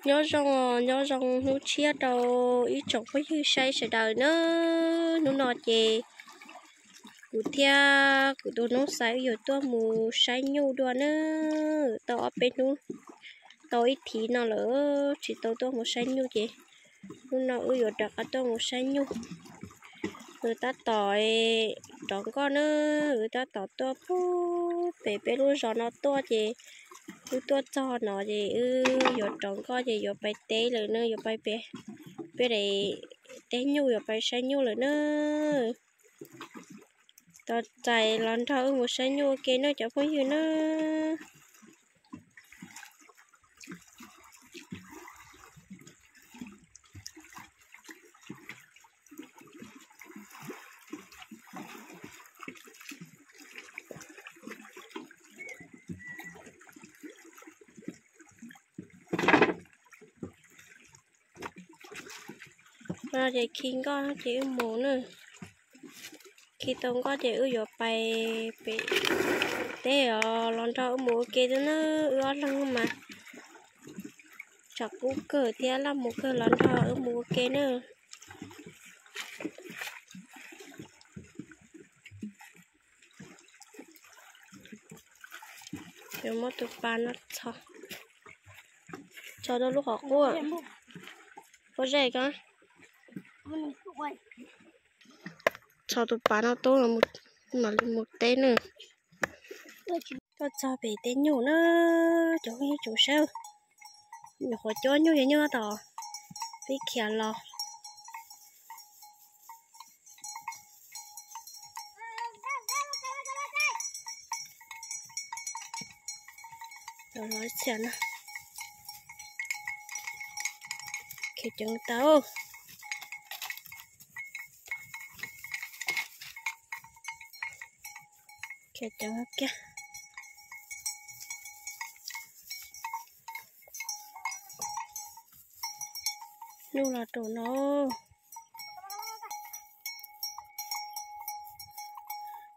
Nyob zoo, nyob zoo hnub tshiab rau ib tsoom phooj ywg saib sawv daws na. Hnub no ces kuv thiab kuv tus noob xaiv wb yuav tuaj mus saib nyuj dua na. Tau ob peb hnub, tau ib thiv no lawm tsis tau tuaj mus saib nyuj ces hnub no wb yuav rov qab tuaj mus saib nyuj. Wb tab tom rov nkoj na, wb tab tom tuaj pem peb lub zos no tuaj ces wb tuaj txog no ces wb yuav rov nkoj ces yuav pais teb lawm na, yuav pais pem peb daim teb nyuj, yuav pais saib nyuj lawm na. Tos txais los nrog wb mus saib nyuj ua ke na cov phooj ywg na. Ces khi nkoj ces wb mus na. Khi tau nkoj ces wb yuav pais pem teb os, los nrog wb mus ua ke na, wb ob leeg mas tshav kub kawg thiab laj mus kawg, los nrog wb mus ua ke na. Yuav muab tus pas no txhos, txhos rau lub qhov qub. Pob zeb ko, txhos tus pas no tub, mam li mus teb na. Tuaj txog pem teb nyuj na, cov phooj ywg tsoom saib, nyuam qhuav cuab nyuj, yog nyuj tom peb khiav los. Los txhiam na, khiav ceev tau. Khiav ceev kiag. Nyuj los rau no.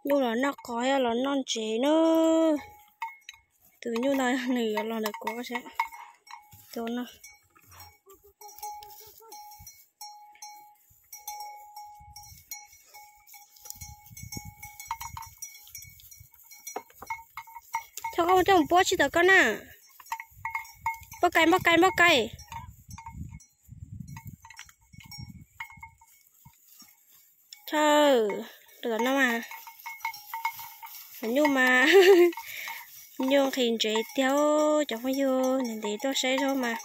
Nyuj los noj qos, los noj ntsev na. Tus nyuj no nws yuav los ntawm kuv seb. Tus no. Thov koj mus coj mus puab tsis tawm koj na. Npauj kai, npauj kai, npauj kai. Thov, tus tom no mas, nyuj mas, nyuj nqhis ntsev tiag, cov phooj ywg ntev ntev tuaj saib zaub mas,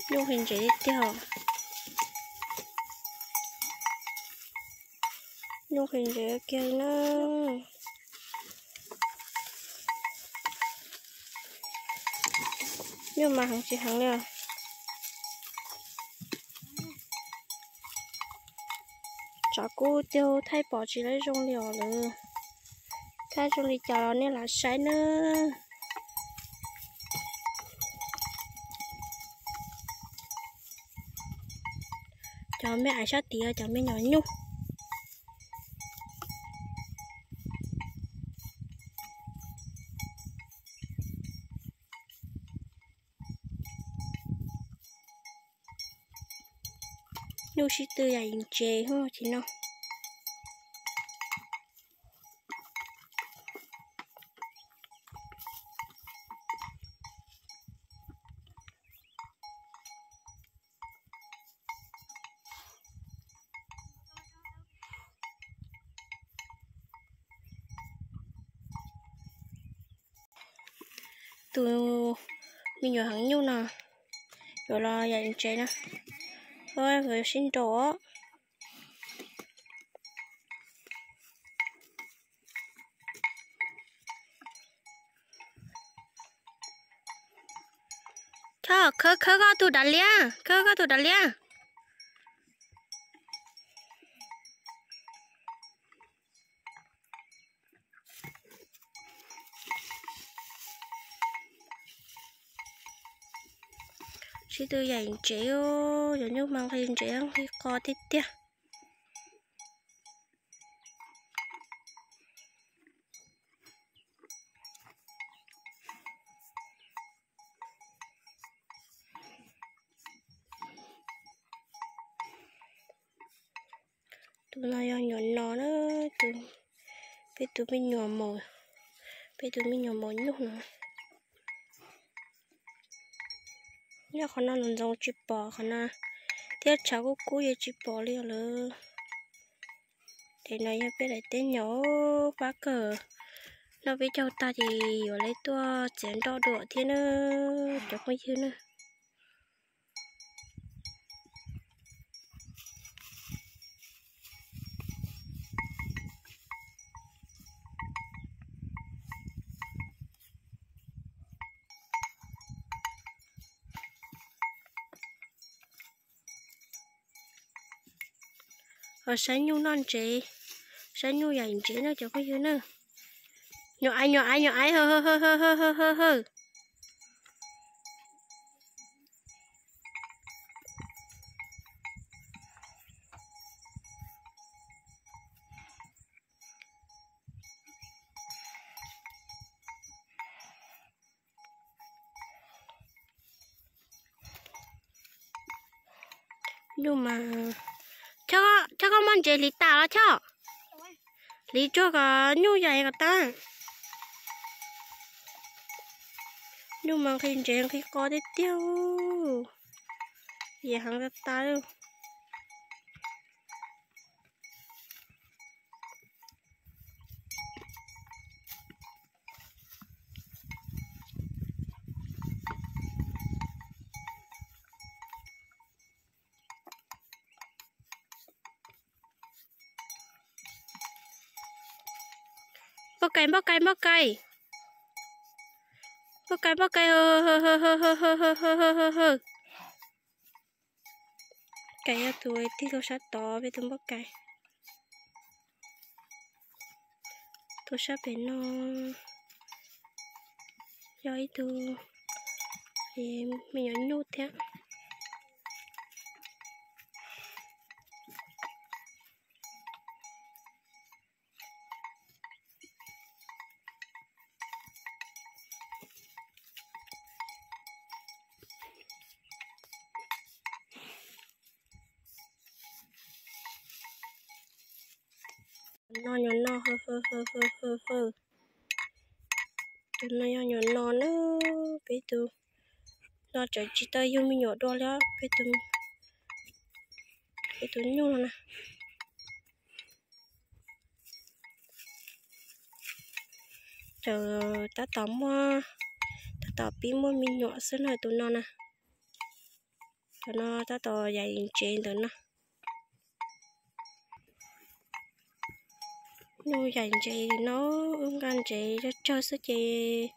nyuj nqhis ntsev tiag. Nyuj nqhis ntsev kiag na. Nyuj mas heev tsis heev li os. Tshav kub tiag, thaij pom tsis laib zoo li os lawm. Thaij zoo li cas los nej lam saib nawb. Cov me aiv sab tid cov me nyuam nyuj. Nyuj sib tw yam ntsev hos no. Tus me nyuam heev nyuj no yuav los yam ntsev no, nkawd sib nraus. Thov khawb, khawb koj tus dav liab, khawb koj tus dav liab. Sib tw yam ntsev, cov nyuj mas nqhis ntsev nqhis qos tiag tiag. Tus no yog nyuam no na, tus, peb tus me nyuam maum, peb tus me nyuam maum nyuj no. Nyob qhov no ntxoov ntxoov tsis pom qhov no, thiab tshav kub kub yeej tsis pom li lawm. Ces no yog peb daim teb nyom fab kawg, noj peb caug tag ces yuav lawv tuaj txiav nroj dua thiab na, cov phooj ywg na. Saib nyuj noj ntsev, saib nyuj yaim ntsev na cov phooj ywg na. Nyuam aiv, nyuam aiv, nyuam aiv, hawm hawm hawm hawm hawm hawm hawm. Nyuj mas, Choj, Choj koj muab ntsev hliv tas los Choj? Hliv tsuag kom nyuj yaim kom tag. Nyuj mas nqhis ntsev nqhis qos tiag tiag, yaim heev tas tas li. Npauj Kais, Npauj Kais, Npauj Kais. Npauj Kais, Npauj Kais, Kais yog tus tig rau sab tod, peb tus Npauj Kais. Tus sab pem no yog ib tug me nyuam nyuj thiab. No nyuam no, tus no yog nyuam no na, peb tus no tseem tsis tau yug me nyuam dua li, peb tus nyuj no na. Tseem tab tom muaj, tab tom pib muaj me nyuam xwb no tus no na. Tus no tab tom yaim ntsev ntawm no. Nyuj yaim ntsev no, wb nqa ntsev tsawg tsawg xwb ces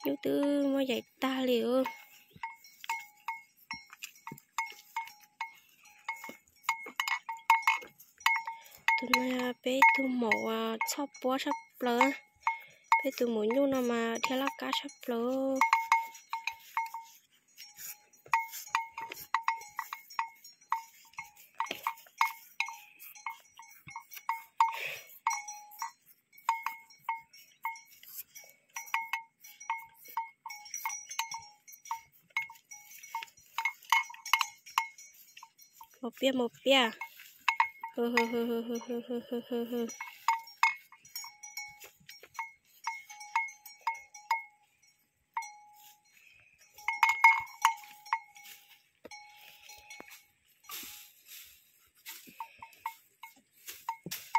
nyuj twb muab yaim tag li. Tus no yog peb tug maum txhoj puab tshaj plaws, peb tus maum nyuj no mas dhia laj kab tshaj plaws. Maum piaj, maum piaj.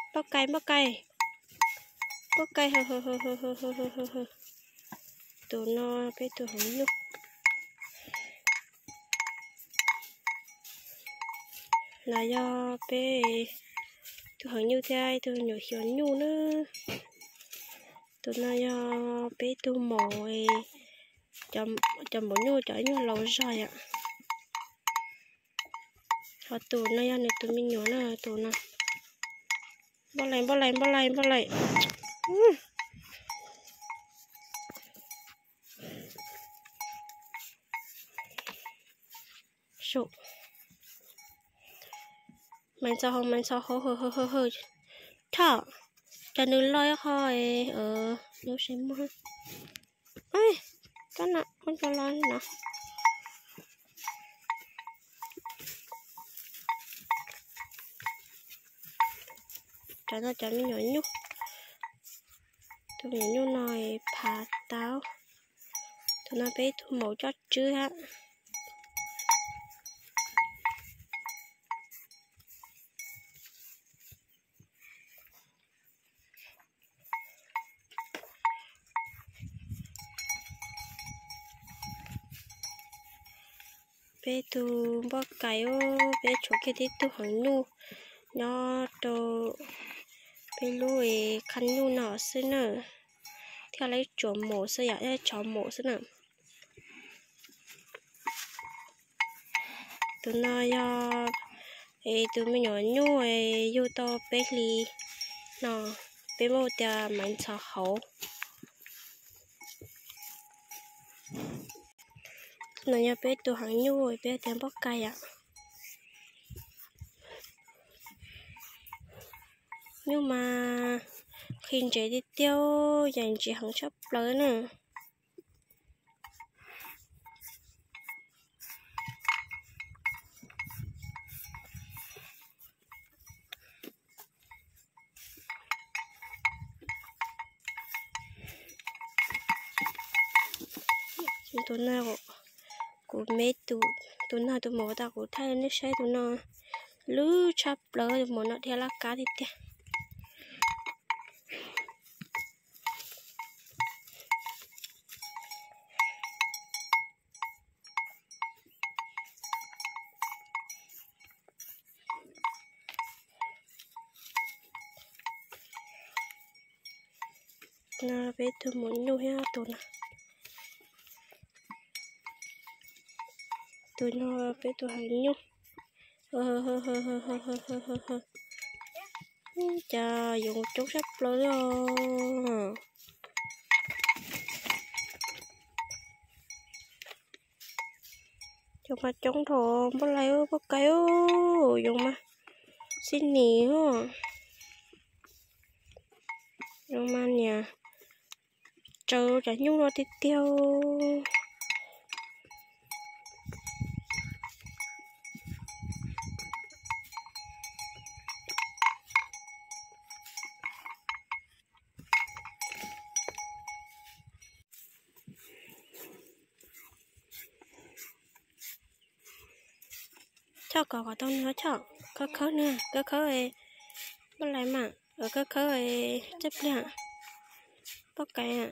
Npauj Kais, Npauj Kais. Npauj Kais, tus no peb tus heev nyuj. Los yog peb tus heev nyuj thiab tus nyuam xyuas nyuj na. Tus no yog peb tug maum, cov maum nyuj cov nyuj laus zog yom. Ho tus no yog nws tus me nyuam na, tus no. Npauj Lais, Npauj Lais, Npauj Lais, Npauj Lais. Maiv ntxhov hauv, maiv ntxhov hauv, hawm hawm hawm hawm. Thoj, cas nws loj ib qho, lub se muag. Koj no, koj cov los no. Cov no cov me nyuam nyuj. Tus me nyuam nyuj no phav tau. Tus no peb tus maum coj tswb hab. Peb tug npoj kais, peb tshuav kiag tib tug heev nyuj nyob rau peb lub qhab nyuj no xwb na, thiaj li tsuas maum xwb yom, thiaj tshov maum xwb na. Tus no yog es tus me nyuam nyuj yug tau peb hlis no, peb muab hu tias Maiv Ntxhov Hauv. No yog peb tus heev nyuj peb tias npoj kais yom. Nyuj mas qhi ntsev tiag tiag, yam ntsev heev tshaj plaws na. Tus no kuv me tus, tus no tus maum tau kuv thaij nej saib, tus no lwj tshaj plaws, tus maum no dhia laj kab tiag tiag. No peb tug maum nyuj thiab tus no. Tus no peb tus heev nyuj. Cas yoov coob tshaj plaws li os. Cov mas coob dhau npaj lais npaj kais, yoov mas xib nis, yoov mas niam tsaws cov nyuj no tiag tiag. Choj kom kom tau nws choj, khawb khawb nws, khawb khawb npaj lais mas, khawb khawb txaj pliag, poj kais.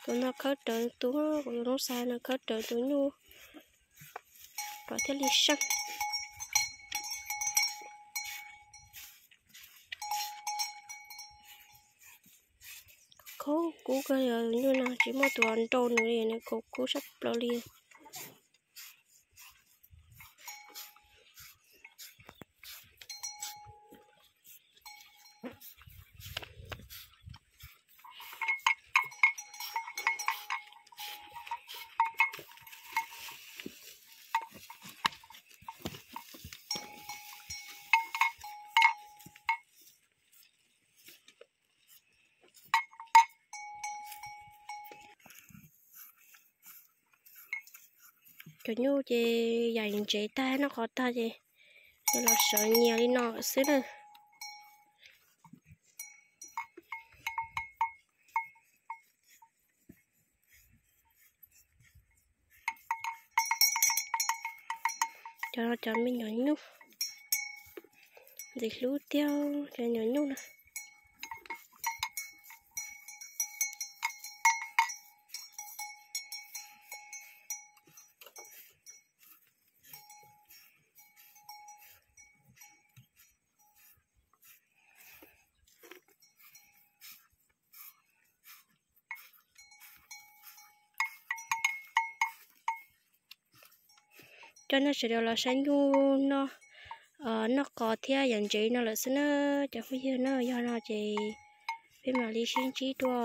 Tus no khawb rawv tus, kuv tus noob xav no khawb rawv tus nyuj kom thiaj li seej. Khaub kub kawg li, nyuj no tsis muaj tus nrau nws li, nws khaub kub tshaj plaws li. Cov nyuj ces yam ntsev tag noj qos tag ces los sawv nyias li no xwb na. Cov no cov me nyuam nyuj, ntxim hlub tiag cov nyuam nyuj na. Coj nej sawv daws los saib nyuj noj qos thiab yam ntsev no lawm xwb na cov phooj ywg na. Yog no ces peb mam li sib ntsib dua.